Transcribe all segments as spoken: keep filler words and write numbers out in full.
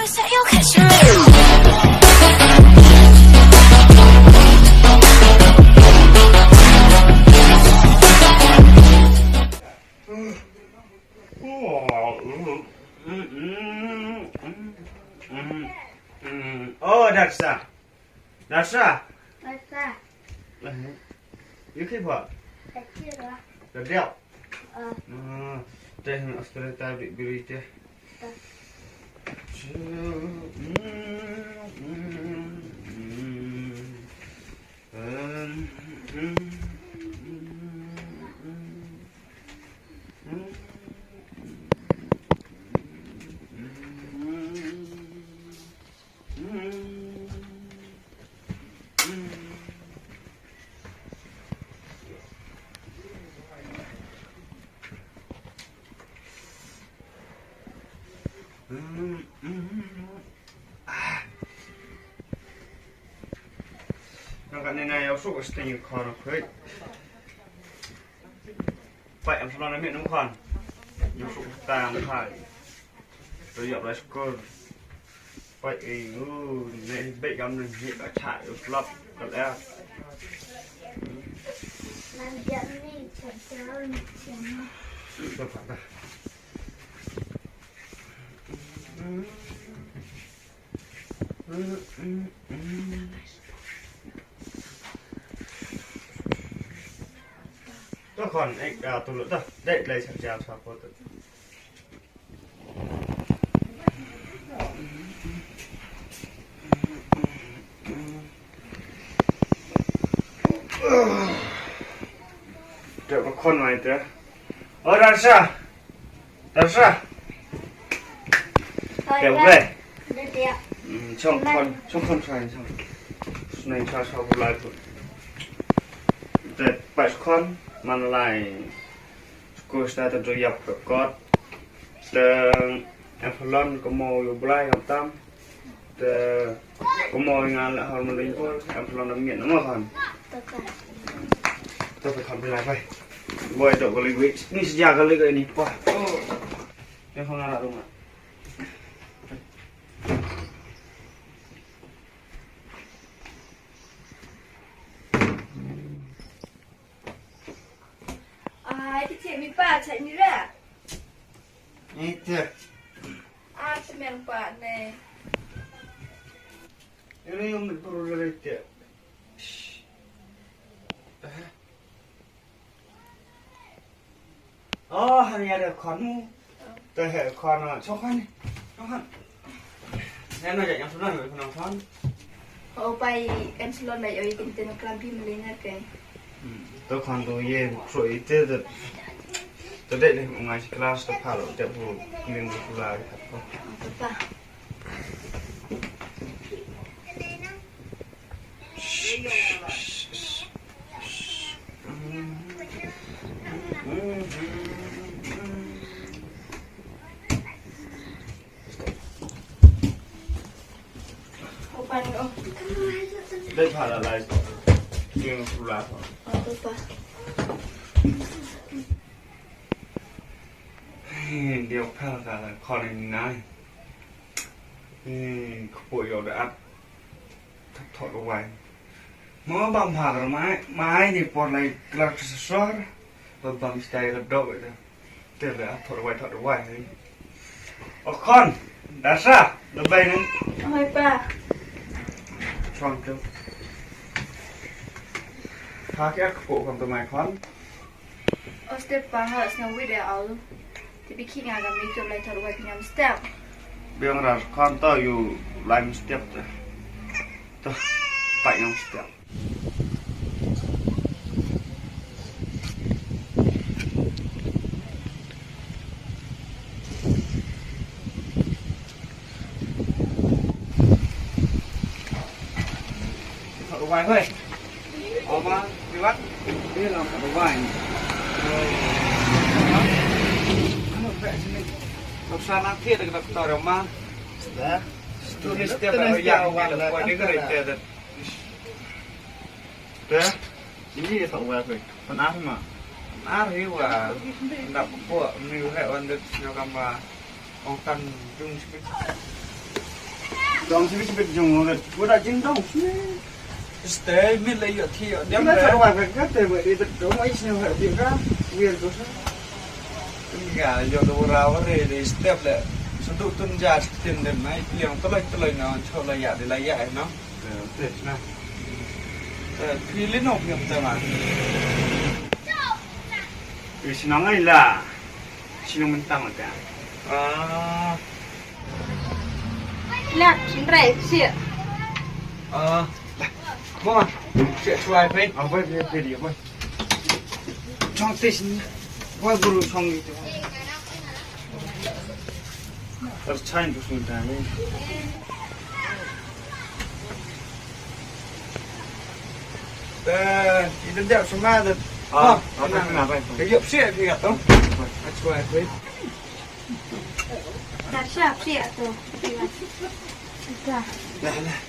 Oh, Darsa. Darsa. Darsa. Eh, you keep what? That's it, uh, the belt. Uh, uh, teh, Australia ta bi biri teh. Nang kat nina ya usuk sting kor khui. Pai em salon amit nang khan. Ya usuk tang khai. Tu ya bla skur. Pai e u ne bek gam ne ni ka cha u slap ka le. Nang ya ni cha cha ni cha. Tu pa ta. To khon, eh, ah, tu lut to. Dei, dei, sa, sa, sa, po tu. Dei, khon mai tu. Oh, Darsa. Darsa. Oi, Dei, Pak. Bre. Dei, Pak. Hmm, chong khon, chong khon sa, chong. Sneng sa, sa, bulai tu. Dei, pas khon, man lai. Skur sta ta do yap ka kot. Te em phalon ka mo yu blai kam tam. Te ka mo nga la hor man ding pol, em phalon da miet na mo khan. To ka khan bilai pai. Boy do ka ligwi. Ni sejak ka ligwi ni pa. Oh. Em phalon ra rumah. Ai, ki thiah mi pa, thiah mi ra. Ni thiah. Ah, tymmen pa ne. Ere yung mit bru le thiah. Oh, hani ada khon mu. Te he khon, ah, chok khon ni. Chok khon. Neno ja yang sunan, yang sunan khon. Oh, pai em salon bai oi kin ten klam pi melina ke. Hmm, to khon to ye, so ite te. Te dei le ngai si kelas te phalo te bu ning bu la. Papa. Dei pha la lai. Ning pula pha. Dei pha la khon ni nai. Kpo yo da at. Thot wai. Mo bam ha kar mai, mai ni por lai klar sor. Ba bam stai ka dok ita. Te da thot wai, thot wai. O khon, Darsa, da bai ni. Oi pa. Chong tu. Ha ke ko khon tu mai khon. O step pa ha sna wi de au. Te bi ki nga ga mi to lai thot wai phi ngam step. Biang ra khon to yu lai step te. To, pai ngam step. Thot wai hoi. Oma, liwat. Ni lam thot wai. Ano pe sini. Noksa na thie de doktor ma. Dah. Studi step ya wa ni ko ni ko te. Te, ini ya tak wai pe. Pan ar ma. Pan ar hi wa. Ndak po ni he wan de yo kam ba. Ong tan dung sikit. Dong sini sini jong ngat. Gua dah jing dong sini. Stay, min la ïoh thi ïoh diam. Kita tak wai ka te ba itu dong ai sini ha dia ka. Wir tu sa. Tinggal ïoh dua rawa re di step le. Seduk tun jas tin den mai pliang teloi teloi na chau la ya di la ya no. Te na. Te pilih no piang te ma. Ri sinong ai la. Sinong mentang ka. Ah. Lak, sindrai, sia. Ah, lah. Mo ma. Sia suai pe. Ah, pe pe pe dia pe. Chong te sini. Wai guru chong itu. Terchain tu sini tadi. Dah, itu dia semua tu. Ah, oh, apa kenapa? Kayu siap dia tu. Aku aku. Dah siap siap tu. Dah. Dah lah.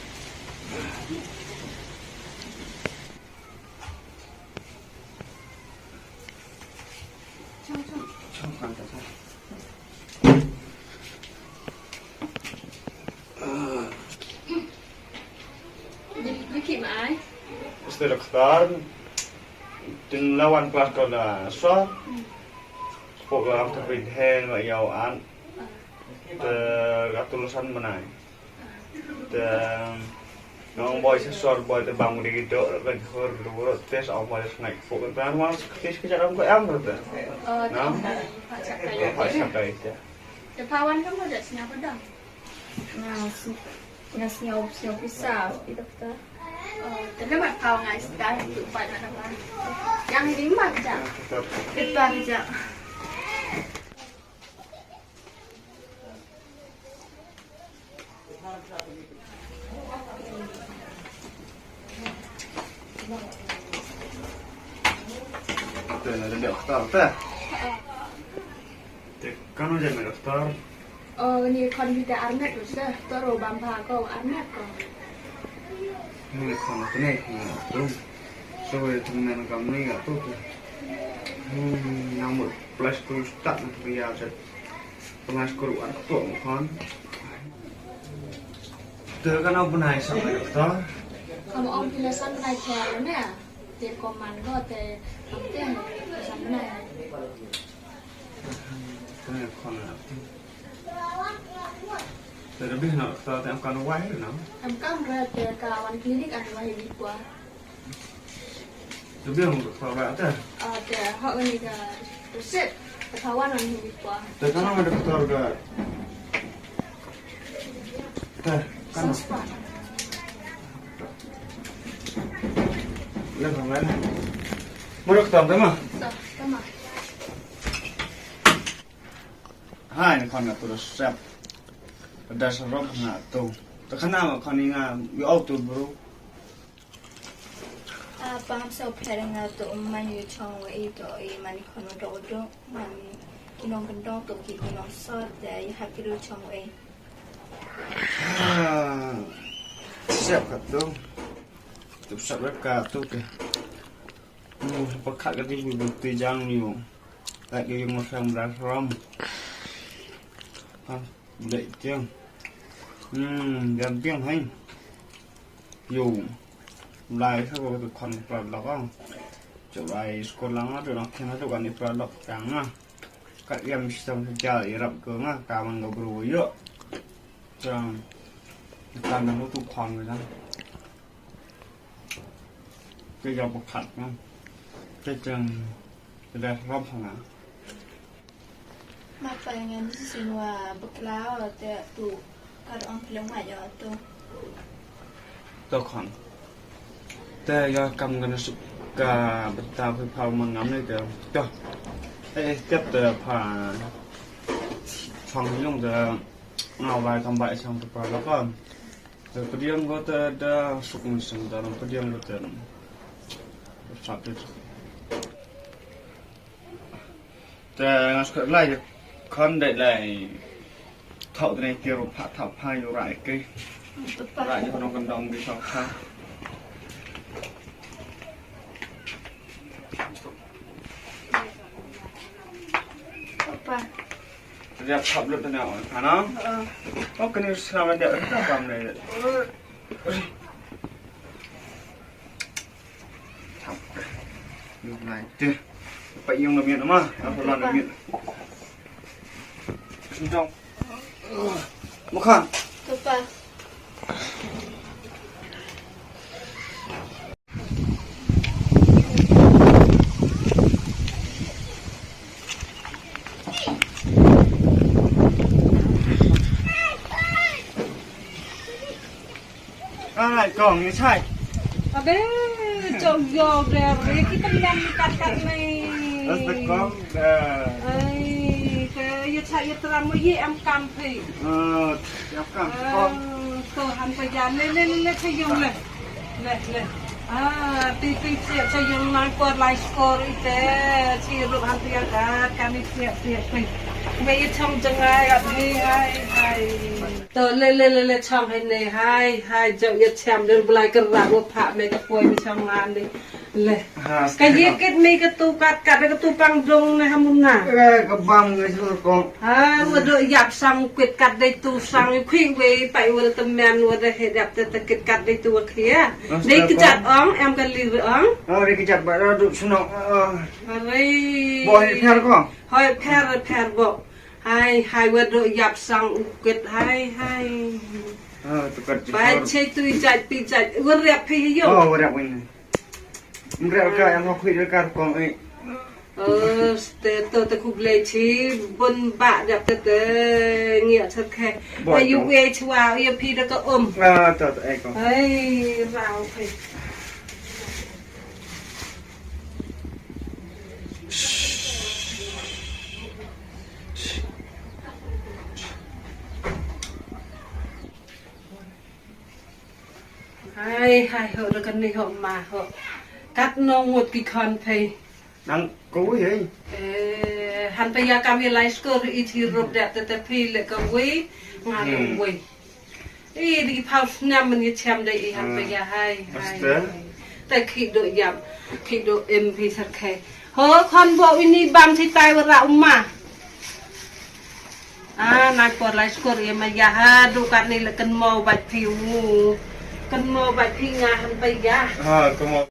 Di ki mai. Este doktor, tin lawan kelas ko la so. Pok lam ke pin hen wa yau an. Te ka tu san menai. Te nong boy sesor boy te bang di do kan hor do tes au boy snack pok kan mas kes ke jaram ko am te. Oh, no. Pak sakai ya. Te pawan kan pada sini apa dong? Ngas ngas nyau nyau pisau itu betul. Oh, te nama pawan ngai sekarang tu pada apa? Yang lima aja. Kita aja. Te na dep kata te. Te kano jan me doktor? Oh, ni kon bita armet tu se, toro bamba ko armet ko. Ni kon tu ni, tu. So tu men kam ni tu. Hmm, namu plus tu start na tu ya se. Pynlait skul wan kpok mkhan. Te kan au bnai sang doktor. Kam ong phi la san bnai pher ne. Te koman ko te kam te san bnai. Te khon na. Te da bih na doktor te am kan wai na. Am kan ra te ka wan klinik an wai di kwa. Te biang doktor ba te. Ah, te ha ni ka receipt. Ka wan ni kwa. Te kan ma doktor ga. Te kan. Saspa. Le kan ma. Ma doktor te ma. Sa, te ma. Hai ni kan tu receipt. Da sa rok na tu. Te kan ma kan ni nga yu auto bro. A pam so pher nga to man yu chong wei to i man i kono do do man ki nong kendo to ki ki nong sor de i hap ki ru chong wei. Ah, siap ka tu. Tu siap ka tu ke. Hmm, pakat ka ti bu tu jang yu. Tak ke yung sang ras ram. Ha, dek tiang. Hmm, jam tiang hai. Yu. Lai sa ko tu khon pra lok ang. Chulai skul lang tu nang kena tu kan i pra lok tang ah. Kat yam sistem sosial i rap ko nga ka man ko bru yo. Chang. Kan nang tu khon ko chang. Ke jam pakat nga. Ke chang. Ke dah rap nga. Ma pa ngan si sin wa bakla wa te tu ka ong phi long ma yo tu. To khon. Te ya kam ngan suk ka bata phi pha man ngam ne ke. To. Eh, tep te pha chong long te ngau bai kam bai chong te pa la kon. Te pdiang ko te da suk mun sing da pdiang ko te. Sap te. Te nga suk lai khon dei lai. Thau te ne ki ru pha thau pha yu rai ke. Rai yu nong kan dong di thau pha. Papa. Ria thap lut na, ano? Oh, kani sna ma dia ka bam dai. Yung lai te. Pa yung na miet ma, apa la na miet. Sintong. Mukha. Papa. Ai, kong, ni sai. Abe, chok yo ber, ki tendang ni kat kat ni. As the kong, the. Ai, ke ye chai ye tram mo ye em kam phi. Eh, ye kam, kong. To han pa ya le le le le chai yo le. Le le. Ah, ti ti chai chai yo nang kor lai skor ite. Chi rup han pa ya kat, kami chai chai chai. Me ye chong jangai ap ni hai hai. To le le le le chong hai ne hai hai jong ye chem le bulai ka ra wo pha me ka poi me chong man ni. Le. Ha, ka ye kit me ka tu kat kat ka tu pang dong ne ha mun na. Eh, ka bam ngai su kong. Ha, wa do yap sang kwit kat dei tu sang khwi we pai wa te men wa de he dap te te kit kat dei tu wa khia. Dei ka jat ong em ka li ong. Oh, dei ka jat ba do suno. Hare. Bo he pher kong. Hoi pher pher bo. Hai hai wa do yap sang u kwit hai hai. Ah, tu kat. Ba che tu i jait pi jait wa rep phi yo. Oh, wa rep win. Mrep ka em ho khwi ka kong e. Oh, te to te khublei chi bun ba dap te te ngi at sat khe. Ba yu e chwa yu phi da ka um. Ah, to to e kong. Hai rau phi. Hai hai ho da kani ho ma ho. Kat no ngut ki khon phei. Nang ko wi hei. Eh, han pa ya kam i lai skor i chi rup dap te te phi le ko wi. Nga le wi. I di pau snam man ye chem dei i han pa ya hai hai. Te khi do yap, khi do em phi sar khai. Ho khon bo ini bam chi tai wa ra uma. Ah, nai por lai skor ye ma ya ha du kat ni le kan mo bait phi u. Kan mo bait phi nga han pa ya. Ha, kan mo.